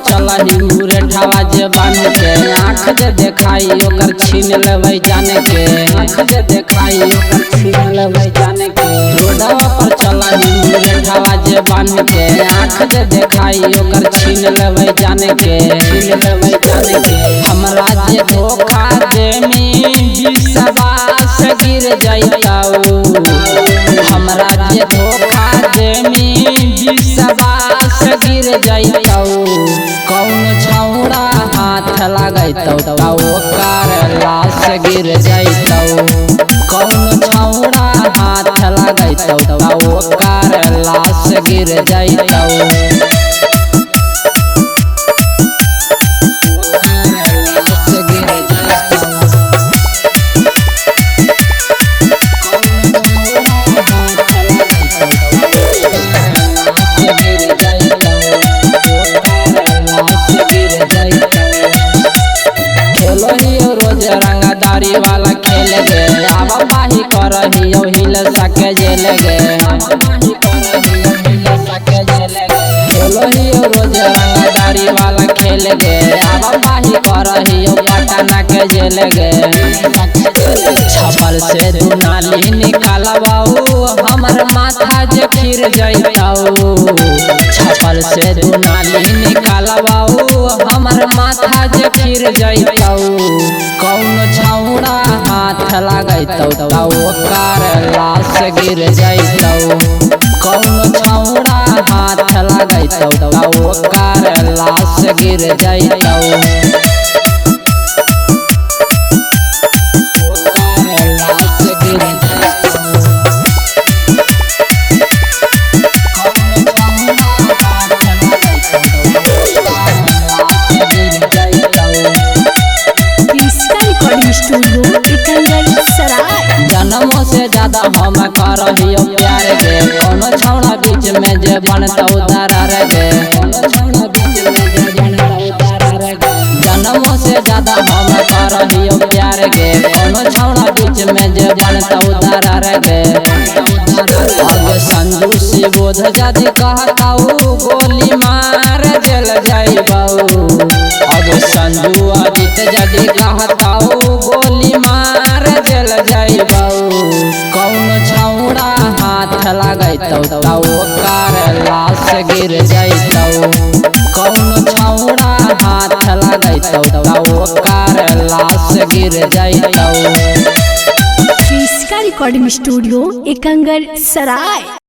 चलही मुरेठावा जे बांध के, आँख जे देखाई ओकर छीन लेबै जाने के, आँख जे देखाई ओकर छीन लेबै जाने के। रोडवा पर चलही मुरेठावा जे बांध के, आँख जे देखाई ओकर छीन लेबै जाने के, छीन लेबै जाने के। हमरा जे धोखा देमी विश्वास गिर जइतौ, हमरा जे धोखा देमी विश्वास गिर जइतौ। कौन छौड़ा हाथ लगैतौ त ओकर लाश गिर जइतौ, कौन छौड़ा हाथ लगैतौ त ओकर लाश गिर जइतौ। रोज रंगदारी वाला खेल गे, आवा माही करही हिल सके जेल गे, खेलही रोज रंगदारी वाला खेल गे, आवा माही करही पटना के जेल गे। छपल से दुनाली निकालबाऊ हमर माथा जे फिर जइतौ, छपल से दुनाली निकालबाऊ हमर माथा जे फिर जइतौ। कौन छौड़ा हाथ लगैतौ त ओकर लाश गिर जइतौ, कौन छौड़ा हाथ लगैतौ त ओकर लाश गिर जइतौ। जनमों से ज्यादा हम करहियो प्यार गे, कोनो छौड़ा बीच में जे बनतौ दरार गे, जनमों से ज्यादा हम करहियो प्यार गे, कोनो छौड़ा बीच में जे बनतौ दरार गे। अब संजू शिवोध जदि कहतौ गोली मार जेल जइबौ, अब संजू अजित जदि कहतौ गोली मार जेल जइबौ। कौन छौड़ा हाथ लगैतौ त ओकर लाश गिर जइतौ, कौन छौड़ा हाथ लगैतौ त ओकर लाश गिर जइतौ। रिकॉर्डिंग स्टूडियो एकंगल सराय।